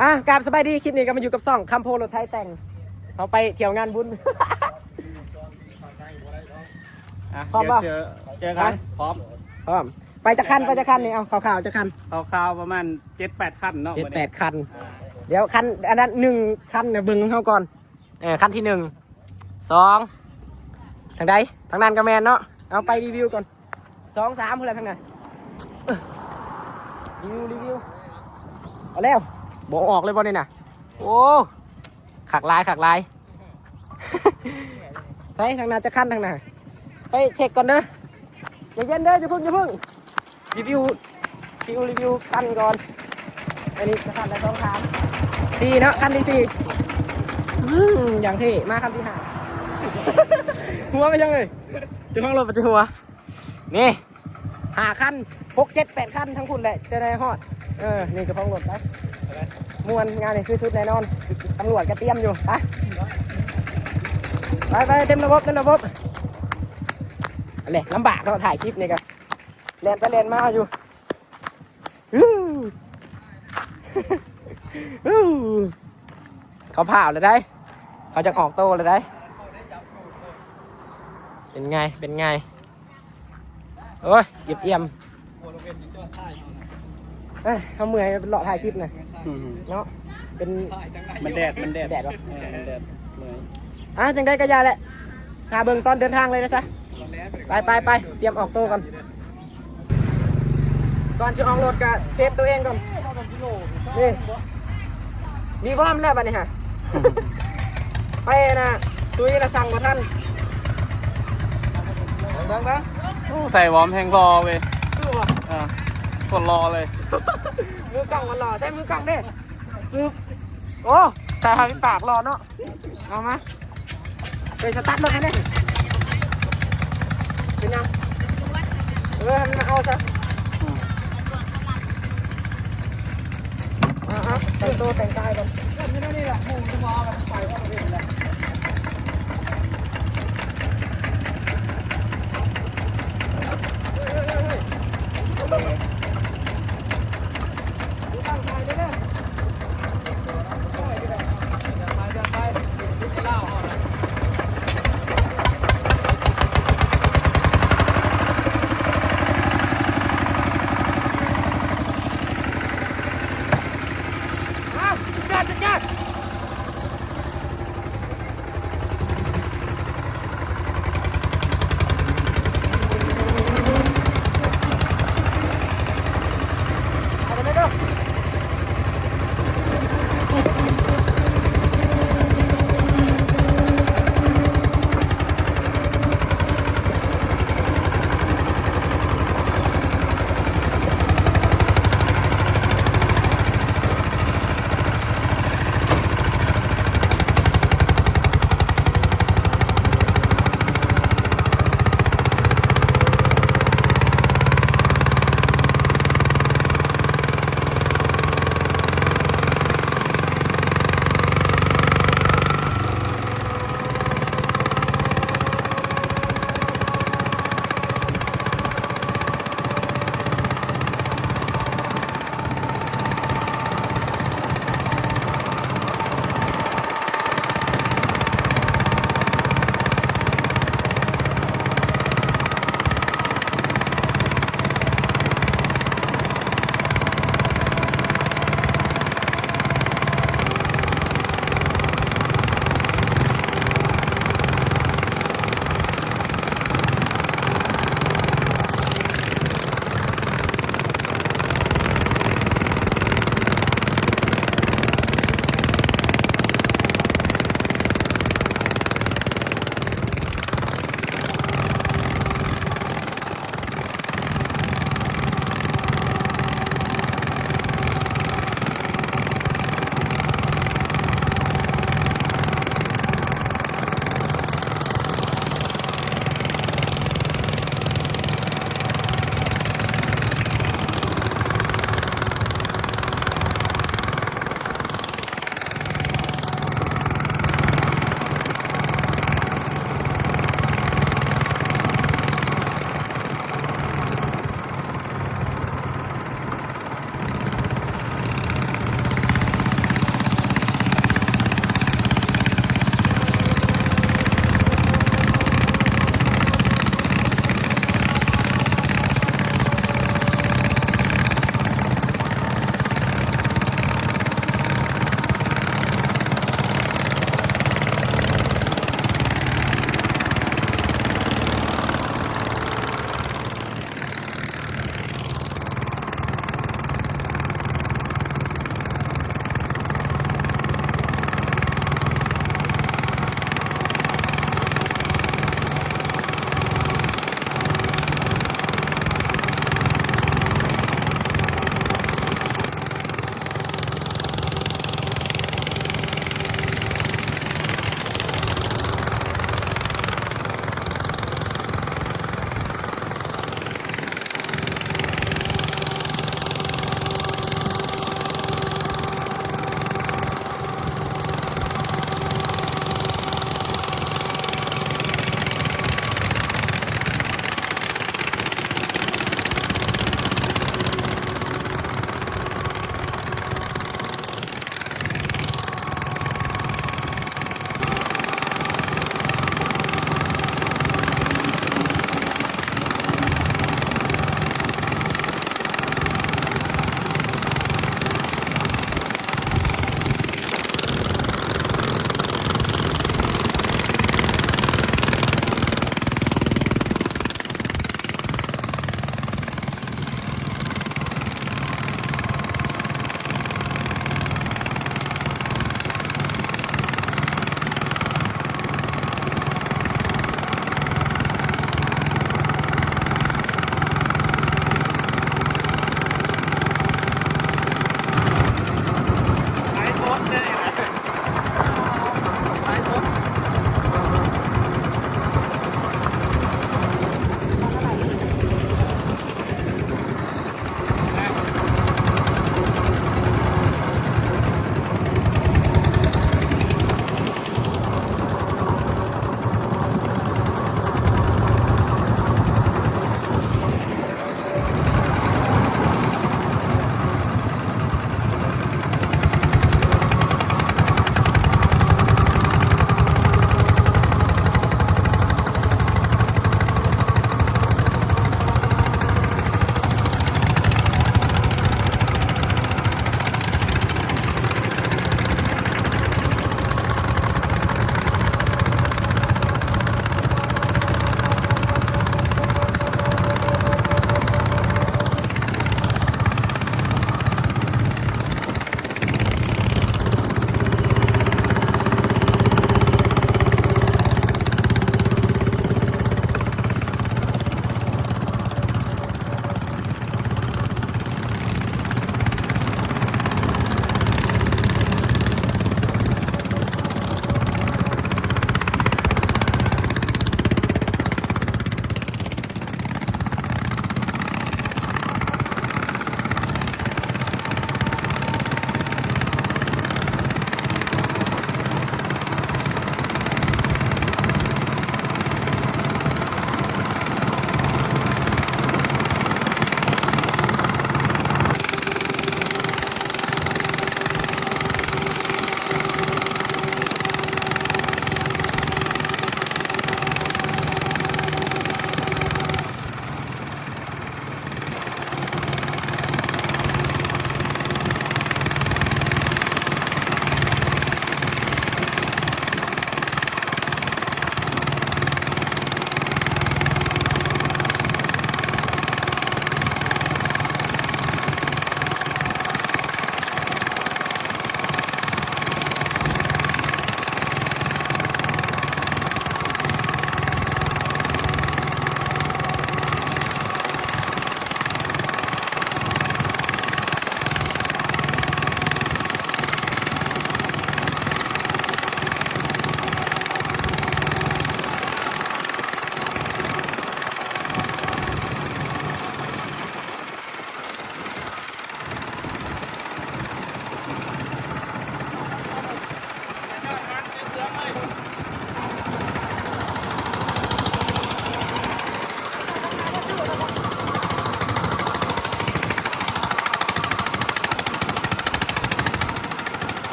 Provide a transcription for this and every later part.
ອ່ະ ກາບສະບາຍດີ ຄລິບນີ້ກໍມາຢູ່ກັບຊ່ອງຄຳໂພລົດໄຖແຕ່ງ ເຮົາໄປທ່ຽວງານບຸນ ອ່ະ ພ້ອມບໍ່? ດຽວເຈີ ເຈີກັນ ຮະ? ພ້ອມ ພ້ອມ. ໄປຈັກຄັນ ໄປຈັກຄັນນີ້? ເອົາ ຄ່າວໆ ຈັກຄັນ? ຄ່າວໆ ປະມານເຈັດແປດຄັນເນາະ ເຈັດແປດຄັນ. ອ່າ ດຽວຄັນ ອັນນັ້ນ ໜຶ່ງຄັນ ເບິ່ງເຮົາກ່ອນ. ເອີ ຄັນທີໜຶ່ງ ສອງ ທາງໃດ? ທາງນັ້ນກໍແມ່ນເນາະ. ເອົາ ໄປຣີວິວກ່ອນ ສອງ ສາມ ພຸ້ນແຫຼະ ທາງນັ້ນ. ເອີ ຣີວິວ ຣີວິວ. ເອົາແລ້ວ ບໍ່ອອກເລີຍບໍ່ນີ້ນະ? ໂອ້ ຄັກຫຼາຍ ຄັກຫຼາຍ. ໃສ ທາງໜ້າຈັກຄັນ ທາງໜ້າ? ໄປເຊັກກ່ອນເດີ. ໃຈເຢັນເດີ ຢ່າເພິ່ງ ຢ່າເພິ່ງ. ຣີວິວ ຣີວິວຄັນກ່ອນ. ອັນນີ້ຄັນລະສອງ ສາມ ສີ່ເນາະ ຄັນທີສີ່. ອືມ ຢ່າງເທ່. ມາຄັນທີຫ້າ. ຫົວໄປຍັງເອີຍ? ເຈົ້າຂອງລົດໄປຈະຫົວ. ນີ້ ຫ້າຄັນ ຫົກ ເຈັດ ແປດຄັນ ທັງພຸ້ນແຫຼະ ຈະໄດ້ຮອດ. ເອີ ນີ້ເຈົ້າຂອງລົດໄປ. ມ່ວນ ງານນີ້ຄືສຸດແນ່ນອນ. ຕຳຫຼວດກໍຕຽມຢູ່. ໄປ ໄປ ໄປ ເຕັມລະບົບ ເຕັມລະບົບ. ອັນນີ້ລຳບາກເນາະ ຖ່າຍຄລິບນີ້ກໍແລ່ນໄປແລ່ນມາຢູ່. ເຂົາພ້າວແລ້ວໄດ໋ ເຂົາຈະອອກໂຕແລ້ວໄດ໋. ເປັນໄງ ເປັນໄງ? ໂອ້ຍ ຢ້ຽມໆ. ເອີຍ ເຮົາເມື່ອຍເລາະຖ່າຍຄລິບນະ. ອືມ ເນາະ ເປັນ ມັນແດດ ມັນແດດ ແດດບໍ່? ເອີ ມັນແດດ ເມື່ອຍ. ອ່ະ ຈັ່ງໃດກໍຢ່າແຫຼະ ຖ້າເບິ່ງຕອນເດີນທາງເລີຍນະຊະ. ໄປ ໄປ ໄປ ຕຽມອອກໂຕກ່ອນ. ກ່ອນຊິອອກລົດກໍເຊຟໂຕເອງກ່ອນ. ນີ້ ມີວອມແລ້ວບັດນີ້ຫະ. ໄປນະ ສຸຍລະສັ່ງບໍ່ທັນ. ເບິ່ງ ເບິ່ງ ເບິ່ງ. ໂອ້ ໃສ່ວອມແຮງຫຼໍ່ເວີຍ. ຄືບໍ່? ເອີ ຄົນຫຼໍ່ເລີຍ. ມືກ້ອງມັນຫຼໍ່ ໃຊ້ມືກ້ອງເດ້. ໂອ້ ສາຍພານປາກຫຼໍ່ເນາະ. ເອົາມາ ໄປສະຕາດລົດໃຫ້ແດ່. ເປັນຫຍັງ? ເອີ ໃຫ້ມັນເອົາຊະ. ອືມ ເອົາໆ ແຕ່ງໂຕແຕ່ງກາຍກ່ອນ.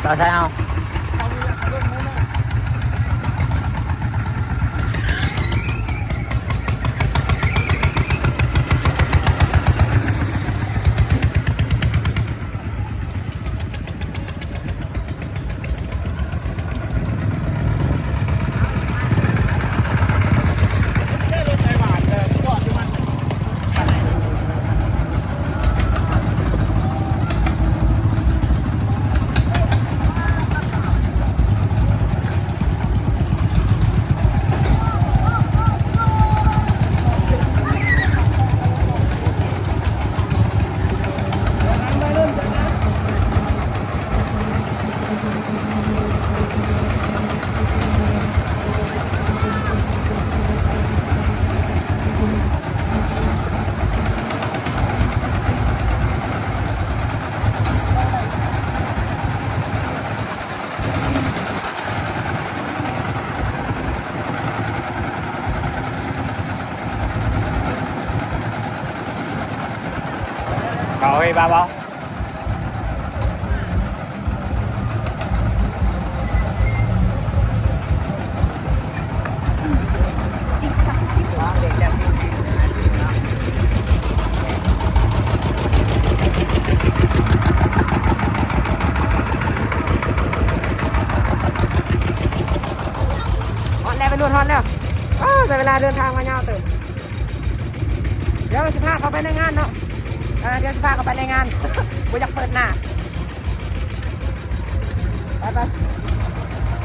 ເອົາໃສ່ເອົາ. ເອົາເຮີຍ ບ້າບໍ່? ຮອດແລ້ວ ໄວລຸ້ນ ຮອດແລ້ວ. ໂອ້ ໃຊ້ເວລາເດີນທາງມາຍາວເຕີບ. ດຽວຊິພາເຂົ້າໄປໃນງານເນາະ ເອີ ດຽວຊິພາເຂົ້າໄປໃນງານ ບໍ່ຢາກເປີດໜ້າ ໄປໆ.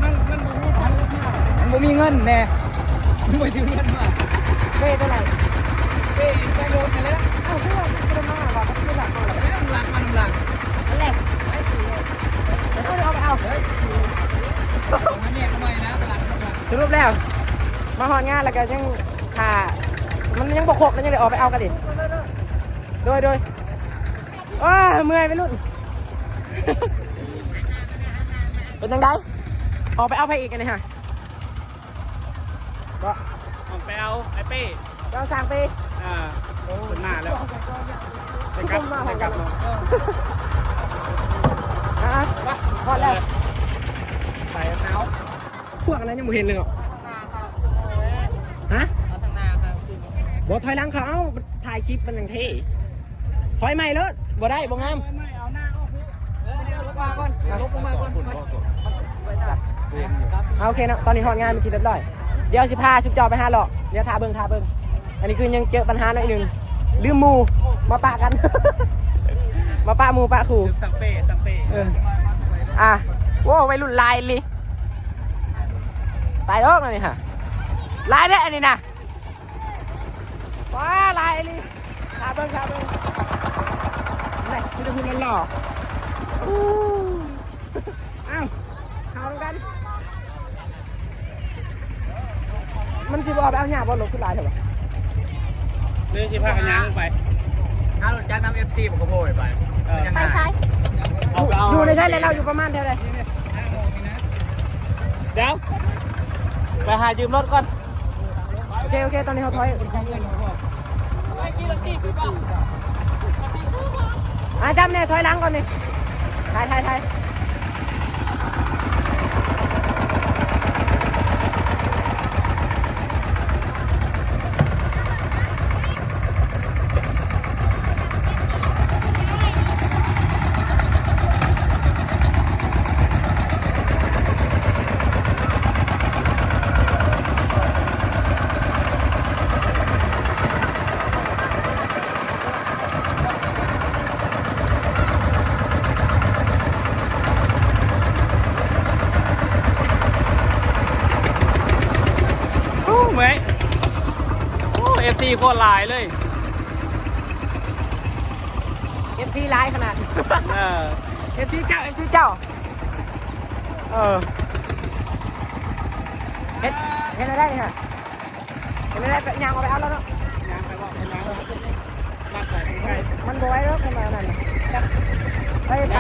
ມັນ ມັນບໍ່ມີຕັງ ມັນບໍ່ມີເງິນແດ່ ມັນບໍ່ຖືເງິນມາ. ເປ້ເທົ່າໃດ? ເປ້ໃສ່ລົດນີ້ແຫຼະ. ເອົ້າ ຄືວ່າມັນບໍ່ໄດ້ມາວ່າ ມັນຄືຫຼັກມາແລ້ວ ຫຼັກມານຳຫຼັງ ນັ້ນແຫຼະ. ໄປຊິ ເອົາ ເອົາໄປເອົາ ເອົາມາແຍກມາໃໝ່ນະ ຕະຫຼາດນຳຫຼັງ. ສະຫຼຸບແລ້ວ ມາຮອດງານແລ້ວກໍຍັງຖ້າ ມັນຍັງບໍ່ຄົບ ແລ້ວຍັງໄດ້ອອກໄປເອົາກັນອີກ. ໂດຍ ໂດຍ. ໂອ້ຍ ເມື່ອຍໄວລຸ້ນ ເປັນຈັ່ງໃດ? ອອກໄປເອົາໃຜອີກອັນນີ້ຫະ? ກໍອອກໄປເອົາໄອ້ເປ້ ໄປເອົາຊ່າງເປ້. ເອີ ໂອ້ ເພິ່ນມາແລ້ວ ໄດ້ກັບ ໄດ້ກັບເນາະ. ຮະ ຮອດແລ້ວ ໄປເອົາ. ພວກອັນນັ້ນຍັງບໍ່ເຫັນເລີຍເນາະ. ຮະ ເອົາທາງໜ້າເຂົາຂຶ້ນ ບໍ່ ຖອຍຫຼັງເຂົາ. ເອົ້າ ຖ່າຍຄລິບມັນຈັ່ງເທ່. ຖອຍໃໝ່ໂລດ ບໍ່ໄດ້ ບໍ່ງາມ. ເອີ ເດີ ລົງມາກ່ອນ ລົງມາກ່ອນ. ເອົາ ໂອເຄເນາະ ຕອນນີ້ຮອດງານເປັນທີ່ຮຽບຮ້ອຍ. ດຽວຊິພາຊຸມເຈົ້າໄປຫາເລາະ ດຽວຖ້າເບິ່ງ ຖ້າເບິ່ງ. ອັນນີ້ຄືຍັງເຈີບັນຫາໜ້ອຍໜຶ່ງ ລືມໝູ່ມາປະກັນ ມາປະໝູ່ປະຄູ່. ເອີ ອ່າ ໂອ້ ໄວລຸ້ນຫຼາຍອີ່ຫຼີ. ຕາຍດອກອັນນີ້ຫະ ຫຼາຍແທ້ອັນນີ້ນະ. ວ້າ ຫຼາຍອີ່ຫຼີ. ຖ້າເບິ່ງ ຖ້າເບິ່ງ ນີ້ ມີແຕ່ຜູ້ຫຼໍ່ໆ. ອ້າວ ເຂົ້ານຳກັນ. ມັນຊິບໍ່ອອກໄປເອົາຫຍ້າບໍ່? ລົດຄືຫຼາຍແທ້ວະ. ຫຼືຊິພາກັນຍ່າງໄປ ຫາລົດຈັກນຳ ເອັຟຊີ ບໍ່ກະໂພຍໄປ. ເອີ ໄປໃສ? ຢູ່ໃນໃສ ແລ້ວເຮົາຢູ່ປະມານແຖວໃດ? ດຽວ ໄປຫາຢືມລົດກ່ອນ. ໂອເຄ ໂອເຄ ຕອນນີ້ເຮົາຖອຍ. ເອົາ ເອົາ ເອົາ. ອ່າ ຈັບແນ່ ຖອຍຫຼັງກ່ອນນີ້ ຖ່າຍ ຖ່າຍ ຖ່າຍ. ໂອ້ ເມື່ອຍ ໂອ້ ເອັຟຊີ ໂຄດຫຼາຍເລີຍ ເອັຟຊີ ຫຼາຍຂະໜາດ ເອີ ເອັຟຊີ ເຈົ້າ ເອັຟຊີ ເຈົ້າ ເອີ ເຮັດ ເຮັດແນວໃດນີ້ຮະ? ເປັນໄດ້ ໄປຍ່າງອອກໄປເອົາແລ້ວເນາະ ຍ່າງໄປບໍ່ ໄປຍ່າງ ມັນບໍ່ໄຫວດອກ ເພິ່ນວ່ານັ້ນ ໄປ ໄປ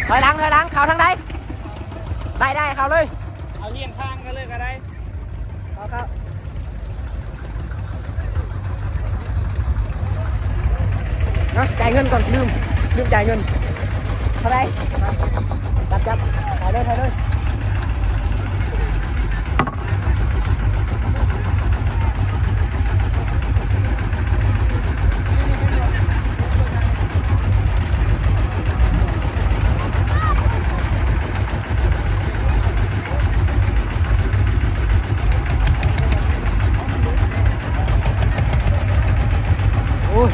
ຖອຍຫຼັງ ຖອຍຫຼັງ ເຂົ້າທາງໃດ ໄດ້ ໄດ້ ເຂົ້າເລີຍ ເອົາຮຽງທາງກັນເລີຍກໍໄດ້. ເອົາຄັບ ເນາະ ຈ່າຍເງິນກ່ອນ ລືມ ລືມຈ່າຍເງິນ ເທົ່າໃດ? ຈັບ ຈັບ ຖ່າຍເລີຍ ຖ່າຍເລີຍ. ໂອ້ຍ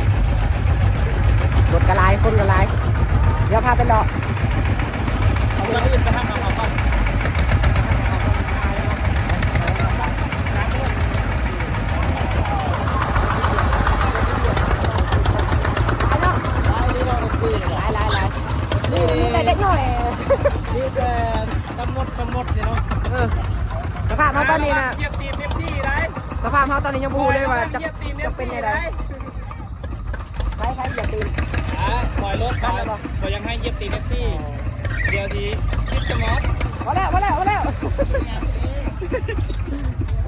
ລົດກໍຫຼາຍ ຄົນກໍຫຼາຍ ດຽວພາໄປເລາະ ຫຼາຍໆໆ ມີແຕ່ເດັກນ້ອຍ ມີແຕ່ ສະໝົດ ສະໝົດນີ້ເນາະ ເອີ ສະພາບເຮົາຕອນນີ້ນະ ຢຽບຕີນເອັຟຊີໄດ໋ ສະພາບເຮົາຕອນນີ້ຍັງບໍ່ຮູ້ເລີຍວ່າຈະ ຢຽບຕີນເອັຟຊີ ຈະເປັນແນວໃດ໋ ໄດ້ ໃຜ ໃຜຢຽບຕີນ ອ່າ ຖອຍລົດ ຂ້ອຍ ຂ້ອຍຢາກໃຫ້ຢຽບຕີນເອັຟຊີ ອໍ ດຽວຊິຄິດສະໝອດ ພໍແລ້ວ ພໍແລ້ວ ພໍແລ້ວ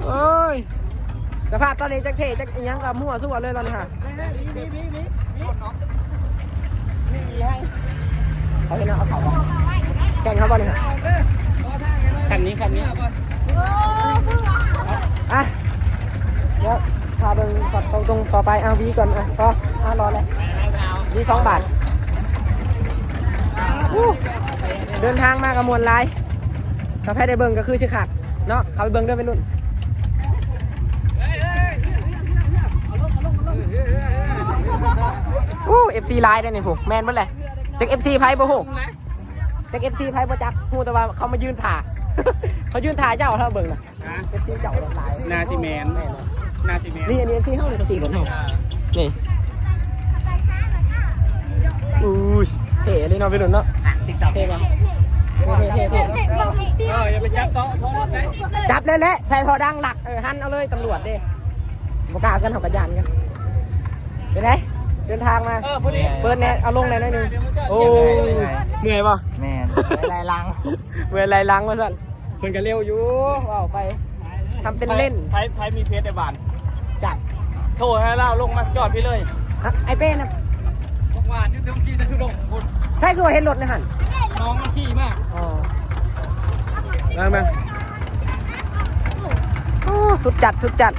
ໂອ້ຍ ສະພາບຕອນນີ້ຈັກເທ່ຈັກອີ່ຫຍັງກໍມົ້ວຊົ່ວເລີຍຕອນນີ້ຫາ ມີ ມີ ມີ ມີ ມີ ມີໃຫ້ ເຂົາເຫັນເອົາເຂົ້າບໍ່ ແກ່ງເຂົາບໍ່ນີ້ຫາ ຄັນນີ້ ຄັນນີ້ ອ່ະ ດຽວພາເບິ່ງຂອບຕົງໆຕໍ່ໄປ ເອົາ ວີກ່ອນ ອ່ະ ພໍ ອ່ະ ລໍແລ້ວ ວີສອງບາດ ອູ້ ເດີນທາງມາກໍມ່ວນຫຼາຍ ຖ້າໃຜໄດ້ເບິ່ງກໍຄືຊິຄັກເນາະ ເຂົ້າໄປເບິ່ງເດີໄວລຸ້ນ ອູ້ ເອັຟຊີ ຫຼາຍເດ້ນີ້ ຜູ້ ແມ່ນເບິດແຫຼະ ຈັກເອັຟຊີໃຜບໍ່ຮູ້ ຈັກເອັຟຊີໃຜບໍ່ຈັກ ຮູ້ແຕ່ວ່າເຂົາມາຢືນຖ້າ ເຂົາຢືນຖ້າເຈົ້າ ຖ້າເບິ່ງນະ ຮະ ເອັຟຊີ ເຈົ້າຫຼາຍ ໜ້າຊິແມ່ນ ແມ່ນ ໜ້າຊິແມ່ນ ນີ້ ອັນນີ້ ເອັຟຊີ ເຮົານີ້ ເອັຟຊີ ເຮົານີ້ ອ່າ ນີ້ ອູ້ຍ ເທ່ເລີຍເນາະ ໄວລຸ້ນເນາະ ເທ່ບໍ່ ເທ່ ເທ່ ເທ່ ເອີ ຢ່າໄປຈັບເຕາະ ພໍລົດໄດ໋ ຈັບແລ້ວແຫຼະ ໃສ່ທໍ່ດັງຫຼັກ ເອີ ຫັນເອົາເລີຍ ຕຳຫຼວດເດ້ ບໍ່ກ້າເກີນ ເຮົາກໍຢ້ານກັນ ເປັນໄດ ເດີນທາງມາ ເອີ ພໍດີ ເປີດແດ່ ເອົາລົງແດ່ໜ້ອຍໜຶ່ງ ໂອ້ຍ ເມື່ອຍບໍ່ ແມ່ນ ເມື່ອຍໄລ່ຫຼັງ ເມື່ອຍໄລ່ຫຼັງວ່າຊັ້ນ ເພິ່ນກໍເລັວຢູ່ ເວົ້າໄປ ທຳເປັນເລ່ນ ໃຜ ໃຜ ໃຜມີເຟສໄອ້ບານ ຈັກ ໂທໃຫ້ລາວລົງມາຈອດພີ້ເລີຍ ຮະ ໄອ້ເປ້ນະ ບັກຫວານຢູ່ເທິງຊີນະ ຊຸດົງພຸ້ນ ໃຊ່ ຄືວ່າເຫັນລົດໃນຫັ້ນ ນ້ອງມັນຂີ່ມາ ອໍ ມາ ມາ ໂອ້ ສຸດຈັດ ສຸດຈັດ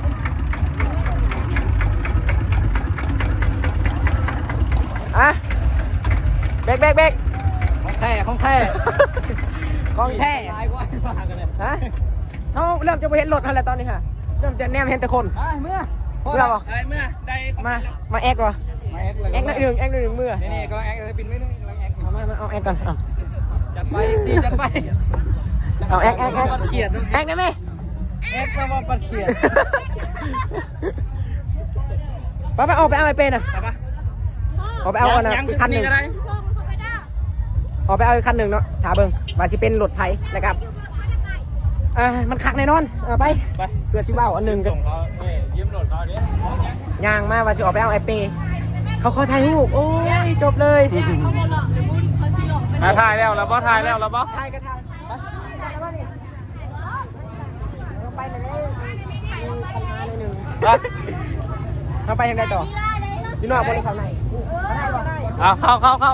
ອ່ະ ເບກ ເບກ ເບກ ຂອງແທ້ ຂອງແທ້ ຂອງແທ້ ຫຼາຍກວ່າ ຮະ ເຮົາເລີ່ມຈະບໍ່ເຫັນລົດຫັ້ນແຫຼະຕອນນີ້ຮະ ເລີ່ມຈະແນມເຫັນແຕ່ຄົນ ໄປເມືອ ເມືອບໍ່ ໄປເມືອ ໄດ້ ມາ ມາແອັກບໍ່ ມາແອັກ ແອັກໜ້ອຍໜຶ່ງ ແອັກໜ້ອຍໜຶ່ງ ເມືອ ນີ້ໆ ກຳລັງແອັກ ເປັນໜ້ອຍໜຶ່ງ ກຳລັງແອັກ ເອົາມາ ມາ ເອົາແອັກກ່ອນ ເອົາ ຈັດໄປ ຊີ້ ຈັດໄປ ເອົາແອັກ ແອັກ ແອັກ ປັດຂຽດເນາະ ແອັກໄດ້ໄໝ ແອັກແປວ່າປັດຂຽດ ໄປ ໄປ ອອກໄປເອົາໄອ້ເປ້ນະ ໄປ ໄປ ອອກໄປເອົາອັນນະ ອີກຄັນໜຶ່ງ ອອກໄປເອົາອີກຄັນໜຶ່ງເນາະ ຖ້າເບິ່ງວ່າຊິເປັນລົດໃຜ ແລ້ວກໍ ອ່າ ມັນຄັກແນ່ນອນ ເອົາໄປ ໄປ ເພື່ອຊິເວົ້າອັນໜຶ່ງ ສົ່ງເຂົາ ເອີ ຢືມລົດເຂົາເດ້ ຍ່າງມາວ່າຊິອອກໄປເອົາໄອ້ເປ້ ເຂົາຂໍຖ່າຍຮູບ ໂອ້ຍ ຈົບເລີຍ ອ່າ ຖ່າຍແລ້ວລະບໍ່ ຖ່າຍແລ້ວລະບໍ່ ຖ່າຍກໍຖ່າຍ ໄປແລ້ວເດ້ ມີບັນຫາໜ້ອຍໜຶ່ງ. ຮະ? ເຮົາໄປທາງໃດຕໍ່? ຢູ່ນອກບໍ່ ຫຼືເຂົ້າໃນ? ເອົາ ເຂົ້າ ເຂົ້າ ເຂົ້າ.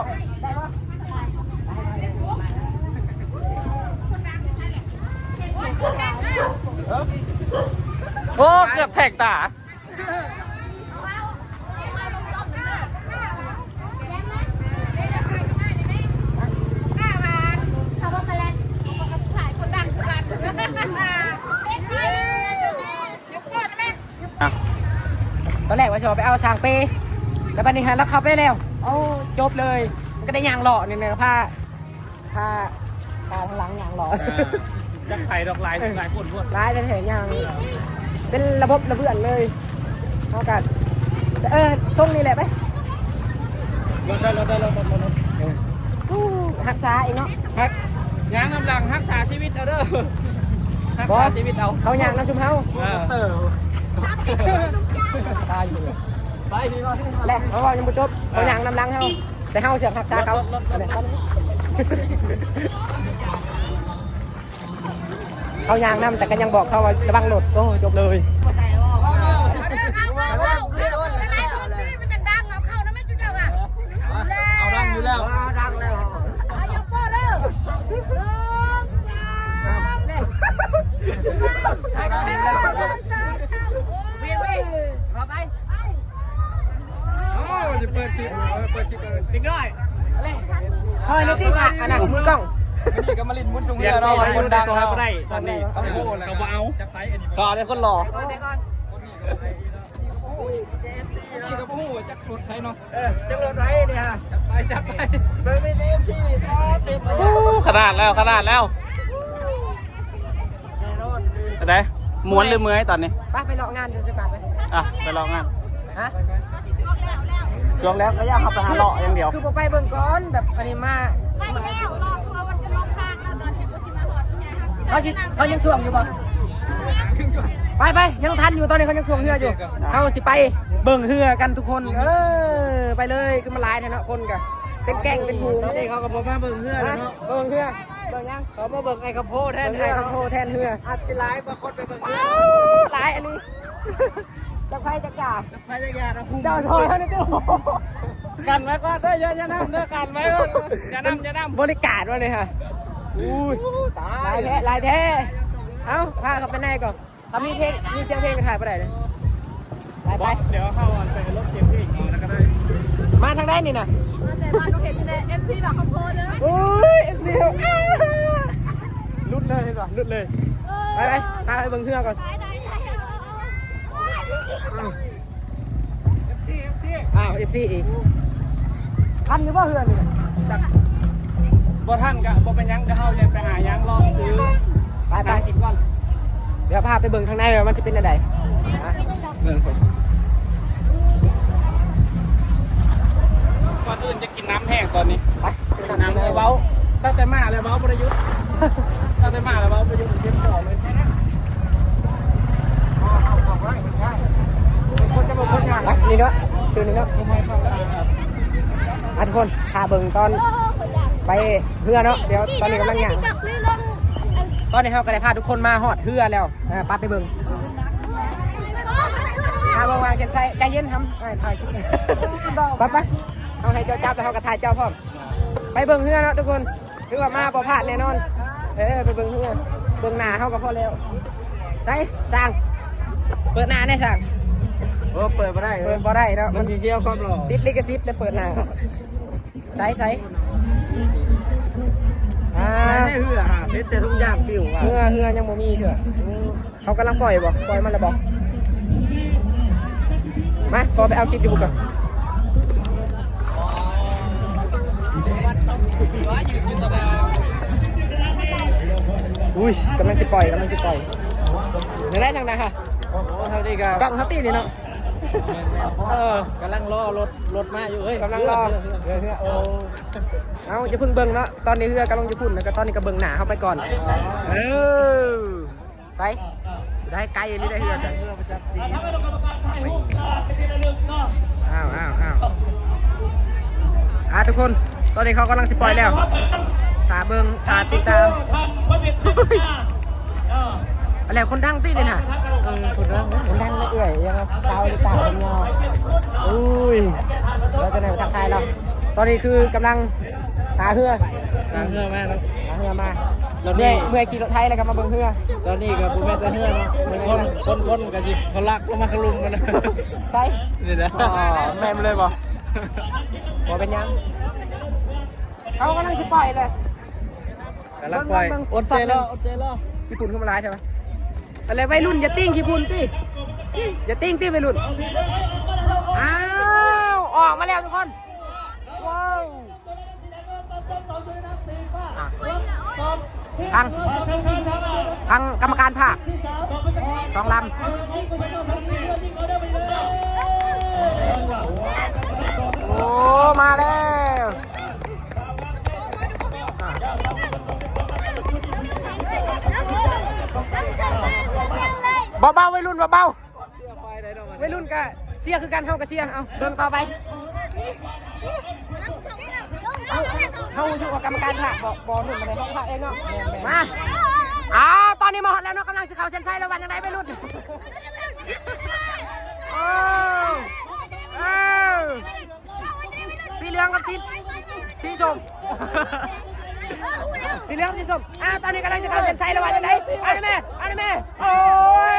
ໂອ້ ເກືອບແທງຕາ. ຕອນແລກວ່າຊິອອກໄປເອົາສາງເປ ແລ້ວບັດນີ້ຫັ້ນລາວເຂົ້າໄປແລ້ວ ເອົາ ຈົບເລີຍ. ມັນກໍໄດ້ຍ່າງເລາະນີ້ນະ ພາ ພາ ພາທາງຫຼັງຍ່າງເລາະ. ເອີ ຈັກໃຜດອກ ຫຼາຍ ເອີ ຫຼາຍຄົນໂພດ ຫຼາຍແທ້ໆ ຍ່າງ ເອີ ເປັນລະບົບລະເບືອນເລີຍ. ເຮົາກໍ ເອີ ຊົງນີ້ແຫຼະໄປ ລົດໄດ້ ລົດໄດ້ ລົດ ລົດ ລົດ ເອີ ຮູ້ ຮັກສາເອງເນາະ ຮັກ ຍ່າງນຳຫຼັງຮັກສາຊີວິດເອົາເດີ ຮັກສາຊີວິດເອົາ ເຂົາຍ່າງນຳຊຸມເຮົາ ເອີ ຕາຍຢູ່ ໄປ ໄປ ໄປ ແລະ ເຮົາເວົ້າຍັງບໍ່ຈົບ ເຂົາຍ່າງນຳຫຼັງເຮົາ. ແຕ່ເຮົາສຽກຮັກສາເຂົາ ລົດ ລົດ ລົດ ລົດ ເຂົາຍ່າງນຳ ແຕ່ກໍຍັງບອກເຂົາວ່າລະວັງລົດ. ໂອ້ ຈົບເລີຍ. ເອົາດັງຢູ່ແລ້ວ ດັງແລ້ວ ເອົາຍົກໂປ້ເດີ ໜຶ່ງ ສອງ ສາມ ເວີ້ຍ ເວີ້ຍ ເຂົ້າໄປ. ໂອ້ ຈະເປີດຄລິບ ເອີ ເປີດຄລິບເລີຍ ເດັກນ້ອຍ ຊ່ອຍໜ່ອຍຕິສະ ອັນນັ້ນ ມືກ້ອງ ມື້ນີ້ກໍມາຫຼິ້ນບຸນຊ່ວງເຮືອເນາະ ຄົນດັງເຮົາບໍ່ໄດ້ຕອນນີ້ ເຂົາບໍ່ເອົາ ເຂົາເອົາແຕ່ຄົນຫຼໍ່ ຄົນນີ້ກໍບໍ່ຮູ້ຈັກລົດໃຜເນາະ ເອີ ຈັກລົດໃຜເດ ຈັດໄປ ຈັດໄປ ເບິ່ງໃນເອັຟຊີ ເຕັມເລີຍ ໂອ້ ຂະໜາດແລ້ວ ຂະໜາດແລ້ວ. ແນ່ນອນ ເປັນໃດ ມ່ວນຫຼືເມື່ອຍຕອນນີ້? ໄປ ໄປເລາະງານ ເດີ ຈັກບາດໄປ ອ່ະ ໄປເລາະງານ ຮະ ຊ່ວງແລ້ວ ກໍຢາກເຂົ້າໄປຫາເລາະຢ່າງດຽວ ຄືບໍ່ໄປເບິ່ງກ່ອນ ແບບອັນນີ້ມາ ໄປແລ້ວ ລໍເພື່ອມັນຈະລົງທາງແລ້ວ ຕອນນີ້ກໍຊິມາຮອດນີ້ ເຂົາຊິ ເຂົາຍັງຊ່ວງຢູ່ບໍ່? ໄປ ໄປ ຍັງທັນຢູ່ ຕອນນີ້ເຂົາຍັງຊ່ວງເຮືອຢູ່ ເຮົາຊິໄປເບິ່ງເຮືອກັນທຸກຄົນ ເອີ ໄປເລີຍ ຄືມັນຫຼາຍແທ້ເນາະ ຄົນກໍເປັນແກ້ງເປັນຝູງ ຕອນນີ້ເຂົາກໍບໍ່ມາເບິ່ງເຮືອແລ້ວເນາະ ເບິ່ງເຮືອ ເບິ່ງຫຍັງ? ເຂົາມາເບິ່ງໄອ້ຄຳໂພແທນເຮືອ ເບິ່ງໄອ້ຄຳໂພແທນເຮືອ ອາດຊິຫຼາຍກວ່າຄົນໄປເບິ່ງເຮືອ ອ້າວ ຫຼາຍອັນນີ້ ຈັກໃຜຈັກຢ່າ ໃຜຈັກຢ່ານະ ເຈົ້າຊ່ອຍເຮົາໜ່ອຍຕິ ກັນໄວ້ກ່ອນເດີ ຢ່າ ຢ່ານຳເດີ ກັນໄວ້ກ່ອນ ຢ່ານຳ ຢ່ານຳ ບໍລິການວ່ານີ້ຮະ ອູ້ຍ ຕາຍ ຫຼາຍແທ້ ຫຼາຍແທ້ ເອົ້າ ພາເຂົ້າໄປໃນກ່ອນ. ຖ້າມີເພງ ມີສຽງເພງກໍຖ່າຍບໍ່ໄດ້ເດ້ ໄປ ໄປ ເດ ດຽວເຮົາອັນໄປລົດສຽງເພງເອົານະກໍໄດ້ ມາທາງໃດນີ້ນະ ມາແຕ່ບ້ານນ້ອງເຫັນນີ້ແຫຼະ ເອັຟຊີ ບາກຄຳໂພເດີ ໂອ້ຍ ເອັຟຊີ ຫຼຸດເລີຍ ເຫັນບໍ່ ຫຼຸດເລີຍ ເອີ ໄປ ໄປ ພາໄປເບິ່ງເຮືອກ່ອນ ໄດ້ ໄດ້ ໄດ້ ອ້າວ ເອັຟຊີ ເອັຟຊີ ອ້າວ ເອັຟຊີ ອີກ ທັນຢູ່ບໍ່ເຮືອນີ້ ຈັກ ບໍ່ທັນກະບໍ່ເປັນຫຍັງ ດຽວເຮົາຈະໄປຫາຫຍັງລອງຊື້ ໄປ ໄປ ກິນກ່ອນ ດຽວພາໄປເບິ່ງທາງໃນວ່າມັນຊິເປັນແນວໃດ ເບິ່ງກ່ອນ ກ່ອນອື່ນຈະກິນນ້ຳແຫ້ງກ່ອນນີ້ ໄປ ກິນນ້ຳ ເວົ້າ ຕັ້ງແຕ່ມາແລ້ວເວົ້າບໍ່ໄດ້ຢຸດ ຕັ້ງແຕ່ມາແລ້ວເວົ້າບໍ່ໄດ້ຢຸດ ເຈັບຄໍເລີຍ ໄປ ນີ້ເນາະ ຊື່ນີ້ເນາະ ອ່ະ ທຸກຄົນ ຖ້າເບິ່ງຕອນໄປເຮືອເນາະ ດຽວຕອນນີ້ກຳລັງຍ່າງ ຕອນນີ້ເຮົາກໍໄດ້ພາທຸກຄົນມາຮອດເຮືອແລ້ວ ເອີ ໄປ ໄປເບິ່ງ ຖ້າວ່າງໆ ເຊັ່ນໃສ ໃຈເຢັນທຳ ອ້າຍຖ່າຍຄລິບ ໄປ ໄປ ເຮົາໃຫ້ເຈົ້າຈັບ ແລ້ວເຮົາກໍຖ່າຍເຈົ້າພ້ອມ ໄປເບິ່ງເຮືອເນາະທຸກຄົນ ຖືວ່າມາບໍ່ພາດແນ່ນອນ ເອີ ໄປເບິ່ງເຮືອ ເບິ່ງໜ້າເຮົາກໍພໍແລ້ວ ໃສ ຊ່າງ ເປີດໜ້າແນ່ຊ່າງ ໂອ້ ເປີດບໍ່ໄດ້ ເປີດບໍ່ໄດ້ເນາະ ມັນຊິເສຍຄວາມຫຼໍ່ ຕິດລິຂະສິດເດ້ ເປີດໜ້າ ໃສ ໃສ ອ່າ ໃນເຮືອຫາເຫັນແຕ່ທຸງຢາງປິວວ່າ ເຮືອ ເຮືອຍັງບໍ່ມີເທື່ອ ເຂົາກຳລັງປ່ອຍບໍ່? ປ່ອຍມັນແລ້ວບໍ່? ມາ ຂໍໄປເອົາຄລິບຢູ່ພຸ້ນກ່ອນ ອຸ້ຍ ກຳລັງຊິປ່ອຍ ກຳລັງຊິປ່ອຍ ແນວໃດທາງໃດຫະ? ໂອ້ ທາງນີ້ກໍ ກ້ອງເຮົາຕິນີ້ເນາະ ເອີ ກຳລັງລໍລົດ ລົດມາຢູ່ເອີຍ ກຳລັງລໍ ເຮືອ ເຮືອ ເຮືອ ເຮືອ ໂອ້ ເອົ້າ ຢ່າເພິ່ງເບິ່ງເນາະ ຕອນນີ້ເຮືອກຳລັງຢູ່ພຸ້ນ ແລ້ວກໍຕອນນີ້ກໍເບິ່ງໜ້າເຮົາໄປກ່ອນ ເອີ ໃສ ໄດ້ໄກອີ່ຫຼີໄດ໋ເຮືອ ອ້າວ ອ້າວ ອ້າວ ອ່າ ທຸກຄົນ ຕອນນີ້ເຂົາກຳລັງຊິປ່ອຍແລ້ວ ຖ້າເບິ່ງ ຖ້າຕິດຕາມ ເອີ ແລ້ວຄົນດັງຕິນີ້ນະ ເອີ ຄົນດັງ ຄົນດັງເລີຍເອື້ອຍ ຍັງສາວລິຕາ ຜົມຍາວ ໂອ້ຍ ແລ້ວຈັ່ງໃດ ທັກທາຍລາວ ຕອນນີ້ຄືກຳລັງຕາເຮືອ ຕາເຮືອມາເນາະ ຕາເຮືອມາ ແລ້ວນີ້ ເມື່ອຍ ເມື່ອຍຂີ່ລົດໄຖແລ້ວກໍມາເບິ່ງເຮືອ ຕອນນີ້ກໍບໍ່ແມ່ນແຕ່ເຮືອເນາະ ຄົນ ຄົນ ຄົນກໍຊິທະລັກລົງມາຂະລຸມກັນນະ ໃສ ນີ້ແຫຼະ ອໍ ແມ່ນເລີຍບໍ່ ບໍ່ເປັນຫຍັງ ເຂົາກຳລັງຊິປ່ອຍເລີຍ ກຳລັງປ່ອຍ ເບິ່ງ ເບິ່ງ ອົດໃຈລໍ ອົດໃຈລໍ ຍີ່ປຸ່ນຄືມາຫຼາຍແທ້ວະ ອັນໃດໄວລຸ້ນ ຢ່າຕິງຂີ້ຝຸ່ນຕິ ຢ່າຕິງຕິໄວລຸ້ນ ອ້າວ ອອກມາແລ້ວທຸກຄົນ ວ້າວ ອ່ະ ທາງ ທາງກຳມະການພາກ ສອງລຳ ໂອ້ ມາແລ້ວ ເບົາໆ ໄວລຸ້ນ ເບົາໆ ໄວລຸ້ນກະເຊຍຄືກັນ ເຮົາກະເຊຍ ເອົາ ເບິ່ງຕໍ່ໄປ ເຮົາຮູ້ສຶກວ່າກຳມະການພາກບໍ່ ບໍ່ໜຸ່ມປານໃດ ເຮົາພາກເອງເນາະ ແມ່ນໆ ມາ ອ່າ ຕອນນີ້ມາຮອດແລ້ວເນາະ ກຳລັງຊິເຂົ້າເສັ້ນໄຊແລ້ວ ວ່າຈັ່ງໃດໄວລຸ້ນ ໂອ້ ເອີ ສີເຫຼືອງກັບສີ ສີສົ້ມ ສີເຫຼືອງກັບສີສົ້ມ ອ້າວ ຕອນນີ້ກຳລັງຈະເຂົ້າເສັ້ນໄຊແລ້ວ ວ່າຈັ່ງໃດ ເອົາແດ່ແມ່ ເອົາແດ່ແມ່ ໂອ້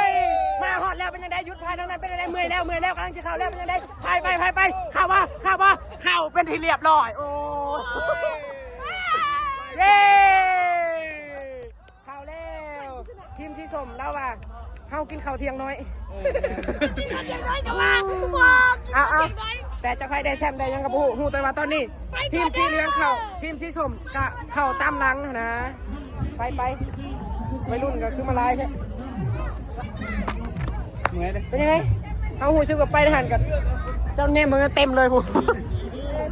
ຍ ມາຮອດແລ້ວ ເປັນຈັ່ງໃດ ຢຸດພາຍທາງນັ້ນ ເປັນຈັ່ງໃດ ເມື່ອຍແລ້ວ ເມື່ອຍແລ້ວ ກຳລັງຈະເຂົ້າແລ້ວ ເປັນຈັ່ງໃດ ພາຍໄປ ພາຍໄປ ເຂົ້າບໍ່ ເຂົ້າບໍ່ ເຂົ້າເປັນທີ່ຮຽບຮ້ອຍ ໂອ້ຍ ເຢ້ ເຂົ້າແລ້ວ ທີມສີສົ້ມລາວວ່າ ເຮົາກິນເຂົ້າທ່ຽງນ້ອຍ ເອີ ກິນເຂົ້າທ່ຽງນ້ອຍກໍວ່າ ເອົາໆ ແຕ່ຈະໃຜໄດ້ແຊ້ມໄດ້ຫຍັງກໍບໍ່ຮູ້ ຮູ້ແຕ່ວ່າຕອນນີ້ ທີມສີເຫຼືອງເຂົ້າ ທີມສີສົ້ມກະເຂົ້າຕາມຫຼັງຫັ້ນນະ ໄປໆ ໄວລຸ້ນກໍຄືມາຫຼາຍແທ້ ເມື່ອຍເດ້ ເປັນຈັ່ງໃດ ເຮົາຮູ້ສຶກວ່າໄປຫັ້ນກໍ ເຈົ້າແນມເບິ່ງເຕັມເລີຍພຸ້ນ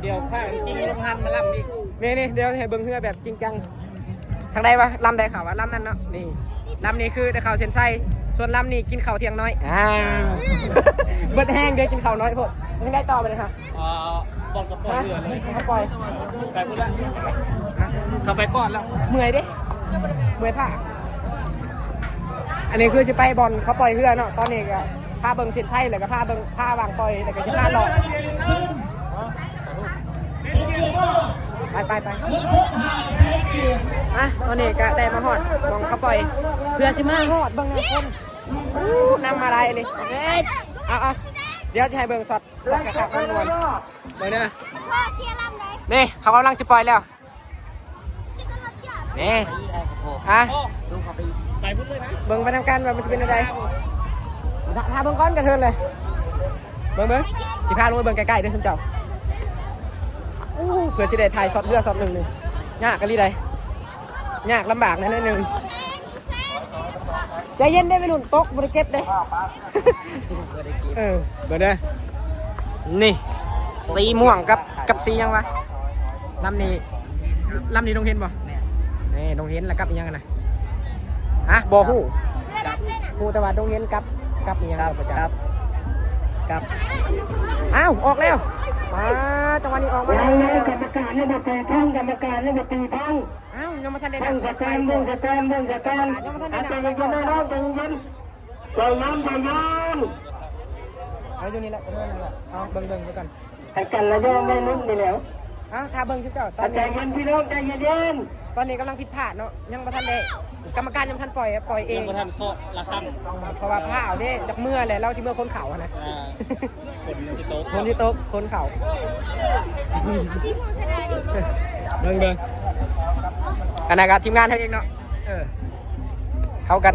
ດຽວພາກິນໂຮງອາຫານມາລຳອີກ ນີ້ໆ ດຽວໃຫ້ເບິ່ງເຮືອແບບຈິງຈັງ ທາງໃດວະ ລຳໃດເຂົ້າວະ ລຳນັ້ນເນາະ ນີ້ ລຳນີ້ຄືໄດ້ເຂົ້າເສັ້ນໄຊ ສ່ວນລຳນີ້ກິນເຂົ້າທ່ຽງນ້ອຍ ອ່າ ເບິດແຮງເດ້ ກິນເຂົ້ານ້ອຍໂພດ ຍັງໄດ້ຕໍ່ໄປເລີຍ ອ່າ ບ່ອນເຂົາປ່ອຍເຮືອເລີຍ ເຂົາປ່ອຍ ໄປພຸ້ນລະ ເຂົາໄປກ່ອນແລ້ວ ເມື່ອຍເດ້ ເມື່ອຍພາ ອັນນີ້ຄືຊິໄປບ່ອນເຂົາປ່ອຍເຮືອເນາະ ຕອນນີ້ກໍພາເບິ່ງເສັ້ນໄຊ ແລ້ວກໍພາເບິ່ງ ພາວາງປ່ອຍ ແລ້ວກໍຊິພາເລາະ ໄປ ໄປ ໄປ ອ່ະ ຕອນນີ້ກໍໄດ້ມາຮອດໝ່ອງເຂົາປ່ອຍ ເພື່ອຊິມາຮອດເບິ່ງນຳຄົນ ໂອ້ ນຳມາຫຼາຍອີ່ຫຼີ ເອົາໆ ດຽວຊິໃຫ້ເບິ່ງຊັອດ ຊັອດຄັກໆ ມ່ວນໆ ເບິ່ງເດີ ນີ້ ເຂົາກຳລັງຊິປ່ອຍແລ້ວ ນີ້ ຮະ ເບິ່ງໄປນຳກັນວ່າມັນຊິເປັນແນວໃດ ຖ້າ ຖ້າເບິ່ງກ່ອນກະເທີນເລີຍ ເບິ່ງ ເບິ່ງ ຊິພາລົງໄປເບິ່ງໃກ້ໆເດີຊຸມເຈົ້າ ໂອ້ ເພື່ອຊິໄດ້ຖ່າຍຊັອດເຮືອຊັອດໜຶ່ງນີ້ ຍາກອີ່ຫຼີໃດ໋ ຍາກລຳບາກແດ່ໜ້ອຍໜຶ່ງ ໃຈເຢັນເດ້ໄວລຸ້ນ ຕົກບໍ່ໄດ້ເກັບເດ້ ບໍ່ໄດ້ເກັບ ເອີ ເບິ່ງເດີ ນີ້ ສີມ່ວງກັບ ກັບສີຫຍັງວະ ລຳນີ້ ລຳນີ້ດົງເຫັນບໍ່ ແມ່ນ ນີ້ດົງເຫັນ ແລ້ວກັບອີ່ຫຍັງຫັ້ນນະ ຮະ ບໍ່ຮູ້ ຮູ້ແຕ່ວ່າດົງເຫັນກັບ ກັບອີ່ຫຍັງ ກັບ ກັບ ກັບ ອ້າວ ອອກແລ້ວ ປາ ຈັງຫວະນີ້ອອກມາແລ້ວ ກຳມະການຍັງບໍ່ຕີທອງ ກຳມະການຍັງບໍ່ຕີທອງ ອ້າວ ຍັງບໍ່ທັນໄດ້ນັບ ເບິ່ງສະກ່ອນ ເບິ່ງສະກ່ອນ ເບິ່ງສະກ່ອນ ຍັງບໍ່ທັນໄດ້ນັບ ໃຈເຢັນໆ ໃຈເຢັນໆ ໃຈເຢັນໆ ເອົາຢູ່ນີ້ແຫຼະ ເອີ ນັ້ນແຫຼະ ເອົາເບິ່ງໆ ເບິ່ງກ່ອນ ໃຫ້ກັນລະຍອງໄດ້ລຸ້ນນີ້ແຫຼ້ວ ເອົາ ຖ້າເບິ່ງຊຸມເຈົ້າ ຕອນນີ້ ໃຈເຢັນພີ່ນ້ອງ ໃຈເຢັນໆ ຕອນນີ້ກຳລັງຜິດພາດເນາະ ຍັງບໍ່ທັນໄດ້ ກຳມະການຍັງບໍ່ທັນປ່ອຍ ປ່ອຍເອງ ຍັງບໍ່ທັນເຄາະລະຄັງ ເພາະວ່າພາເດ້ ຈັກເມື່ອແຫຼະ ລາວຊິເມື່ອຄົນເຂົ້າຫັ້ນນະ ອ່າ ຝົນຊິຕົກ ຝົນຊິຕົກ ຄົນເຂົ້າ ເບິ່ງ ເບິ່ງ ອັນນັ້ນກະທີມງານເຮົາເອງເນາະ ເອີ ເຂົ້າກັນ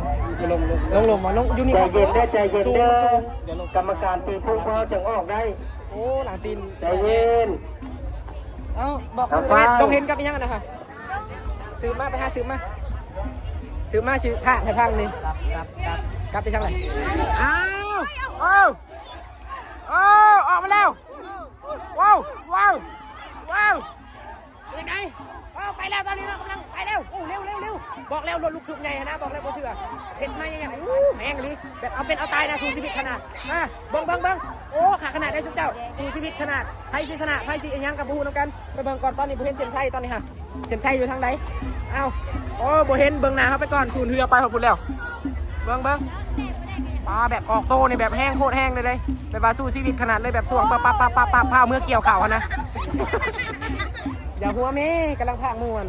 ລົງ ລົງ ລົງ ລົງ ຢູ່ນີ້ ໃຈເຢັນເດີ ໃຈເຢັນເດີ ສູງ ກຳມະການຕີທຸກເຮົາຈຶ່ງອອກໄດ້ ໂອ້ ຫຼັງຕີນ ໃຈເຢັນ ເອົ້າ ບອກຊື່ ດອກເຫັນກັບອີ່ຫຍັງຫັ້ນນະ ສືບມາ ໄປຫາສືບມາ ສືບມາຊິພາກໃຫ້ພັງນີ້ ກັບ ກັບ ກັບໄປທາງໃດ ອ້າວ ເອີ ເອີ ອອກມາແລ້ວ ວ້າວ ວ້າວ ວ້າວ ເປັນຈັ່ງໃດ ເອີ ໄປແລ້ວ ຕອນນີ້ເນາະ ກຳລັງໄປແລ້ວ ໂອ້ ເລັວ ເລັວ ເລັວ ບອກແລ້ວ ລົດລູກສູບໃຫຍ່ຫັ້ນນະ ບອກແລ້ວບໍ່ເຊື່ອ ເຮັດມາຍັງ ໂອ້ ແຮງອີ່ຫຼີ ແບບເອົາເປັນເອົາຕາຍນະ ສູ້ຊີວິດຂະໜາດ ມາ ເບິ່ງ ເບິ່ງ ເບິ່ງ ໂອ້ ຄັກຂະໜາດເດ້ຊຸມເຈົ້າ ສູ້ຊີວິດຂະໜາດ ໃຜຊິຊະນະ ໃຜຊິອີ່ຫຍັງກໍບໍ່ຮູ້ນຳກັນ ໄປເບິ່ງກ່ອນ ຕອນນີ້ບໍ່ເຫັນເສັ້ນໄຊ ຕອນນີ້ຫາ ເສັ້ນໄຊຢູ່ທາງໃດ ອ້າວ ໂອ້ ບໍ່ເຫັນ ເບິ່ງໜ້າເຮົາໄປກ່ອນ ສູນເຮືອໄປຮອດພຸ້ນແລ້ວ ເບິ່ງ ເບິ່ງ ປາແບບອອກໂຕນີ້ແບບແຮງໂຄດແຮງເລີຍເດ້ ແບບວ່າສູ້ຊີວິດຂະໜາດເລີຍ ແບບຊ່ວງປັບໆໆໆ ພາເມືອກ່ຽວເຂົ້າຫັ້ນນະ. ຢ່າຫົວແມ່ ກຳລັງພາກມ່ວນ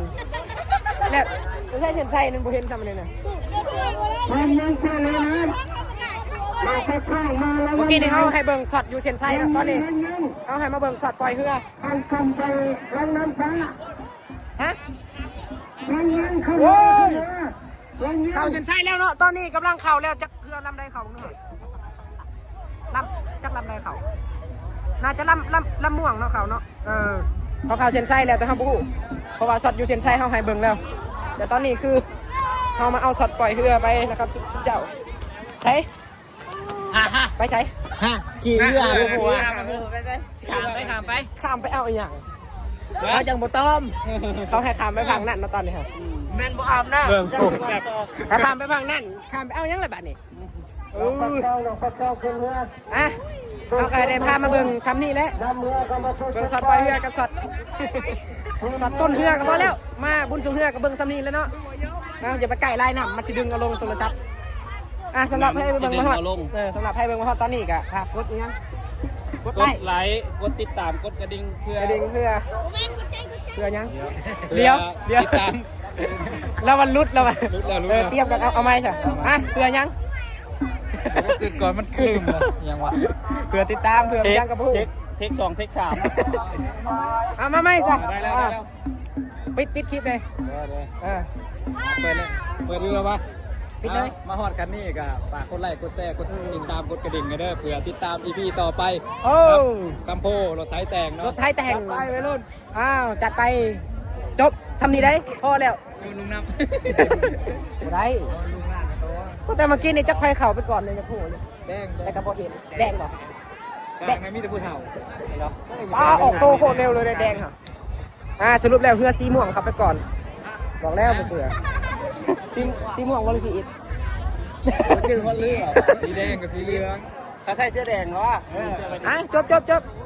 ແລ້ວໃຊ້ເສັ້ນໄຊນັ້ນບໍ່ເຫັນຊ້ຳເລີຍນະ. ເມື່ອກີ້ນີ້ເຮົາໃຫ້ເບິ່ງຊັອດຢູ່ເສັ້ນໄຊເນາະ ຕອນນີ້ເຮົາໃຫ້ມາເບິ່ງຊັອດປ່ອຍເຮືອ. ຮະ? ໂອ້ຍ ເຂົ້າເສັ້ນໄຊແລ້ວເນາະ ຕອນນີ້ກຳລັງເຂົ້າແລ້ວ ຈັກເຮືອລຳໃດເຂົ້າເນາະ ລຳ ຈັກລຳໃດເຂົ້າ ໜ້າຈະລຳ ລຳ ລຳມ່ວງເນາະ ເຂົ້າເນາະ. ເອີ ເຂົາເຂົ້າເສັ້ນໄຊແລ້ວ ແຕ່ເຮົາບໍ່ຮູ້ ເພາະວ່າຊັອດຢູ່ເສັ້ນໄຊເຮົາໃຫ້ເບິ່ງແລ້ວ ແຕ່ຕອນນີ້ຄືເຮົາມາເອົາຊັອດປ່ອຍເຮືອໄປນະຄັບ ຊຸມເຈົ້າ. ໃສ? ໄປໃສ? ຮະ? ຂີ່ເຮືອ ຂ້າມໄປ ຂ້າມໄປ ຂ້າມໄປເອົາອີ່ຫຍັງ? ເຂົາຈັ່ງບໍ່ຕ້ອມ ເຂົາໃຫ້ຂ້າມໄປຝັ່ງນັ້ນເນາະ ຕອນນີ້ຮະ ແມ່ນບໍ່ອາບນ້ຳ ເບິ່ງ ຖ້າຂ້າມໄປຝັ່ງນັ້ນ ຂ້າມໄປເອົາຫຍັງລະບາດນີ້? ເອີ ອ່ະ ເຮົາກໍໄດ້ພາມາເບິ່ງຊ່ຳນີ້ແຫຼະ ເບິ່ງຊັອດປ່ອຍເຮືອກັບຊັອດ ຊັອດຕົ້ນເຮືອກໍພໍແລ້ວ ມາບຸນຊ່ວງເຮືອກໍເບິ່ງຊ່ຳນີ້ແຫຼະເນາະ. ເອົາ ຢ່າໄປໃກ້ຫຼາຍ ນ້ຳມັນຊິດຶງເອົາລົງໂທລະສັບ. ອ່ະ ສຳລັບໃຜເບິ່ງມາຮອດ ເອີ ສຳລັບໃຜເບິ່ງມາຮອດຕອນນີ້ກໍຝາກກົດອີ່ຫຍັງ ກົດໄລ ກົດໄລ ກົດຕິດຕາມ ກົດກະດິ່ງ ເພື່ອ ກະດິ່ງເພື່ອ ເພື່ອຫຍັງ? ດຽວ ດຽວ ຕິດຕາມ ລະວັນຫຼຸດ ລະວັນ ຫຼຸດແລ້ວ ຫຼຸດແລ້ວ ເອີ ຕຽມກັນ ເອົາ ເອົາໃໝ່ຊະ. ຮະ? ເພື່ອຫຍັງ? ໂອ້ ຄືກ່ອນມັນຄືລືມແລ້ວ ຫຍັງວະ? ເພື່ອຕິດຕາມ ເພື່ອຫຍັງກໍບໍ່ຮູ້ ເທກ ເທກສອງ ເທກສາມ ເອົາມາໃໝ່ຊະ. ໄດ້ແລ້ວ ໄດ້ແລ້ວ ປິດ ປິດຄລິບເລີຍ ເອີ ເປີດເລີຍ ເປີດເລີຍວ່າ ປິດເລີຍ. ມາຮອດຂັ້ນນີ້ກໍຝາກກົດໄລ ກົດແຊ ກົດຕິດຕາມ ກົດກະດິ່ງກັນເດີ ເພື່ອຕິດຕາມອີພີຕໍ່ໄປ. ໂອ້ ກັບຄຳໂພ ລົດໄຖແຕ່ງເນາະ ລົດໄຖແຕ່ງ ຈັດໄປໄວລຸ້ນ. ອ້າວ ຈັດໄປ ຈົບຊ່ຳນີ້ໄດ໋ ພໍແລ້ວ ລຸງນຳ ບໍ່ໄດ້ ແຕ່ເມື່ອກີ້ນີ້ຈັກໃຜເຂົ້າໄປກ່ອນເລີຍ ຈັກຜູ້ ແດງ ແຕ່ກໍບໍ່ເຫັນ ແດງບໍ່ ແດງ ໃຫ້ມີແຕ່ຜູ້ເຖົ້າເນາະ. ປ້າ ອອກໂຕໂຄດເລັວເລີຍ ແດງ ອ່າ ສະຫຼຸບແລ້ວເຮືອສີມ່ວງເຂົ້າໄປກ່ອນ ບອກແລ້ວບໍ່ເຊື່ອ. ສີ ສີມ່ວງບໍ່ ຫຼື ສີອິດ ຈື່ຮອດເຫຼືອ ສີແດງກັບສີເຫຼືອງ ຖ້າໃສ່ເສື້ອແດງເນາະ. ອ່າ ຈົບໆໆ